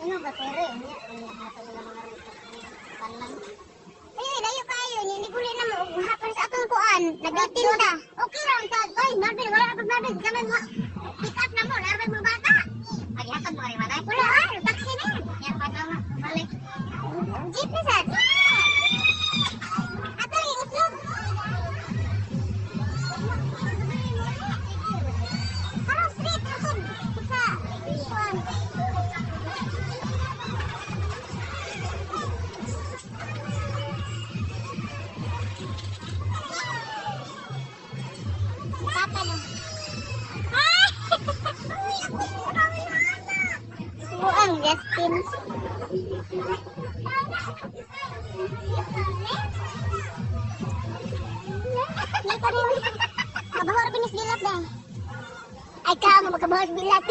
Ano ba, pero eh, niya, niya, nasa sila mga panlan. Ay, layo kayo, hindi ko rin na mo, hapon sa atong kuan, nagtitinda. Okay lang, ta, ay, Marvin, wala na pag Marvin, kami mo, pick up na mo, laro mo bata. Ay, hatag mo rin, manay. Wala, ah, taxi na. Yan, pa na, balik. Jeep na sad. Ato rin, uslog. Parang street, uslog. Sa, kuan. Papa no. Buang Justin. May pa rin. Mabahor binis bilat dahil. Ay ka, mabahor bilat.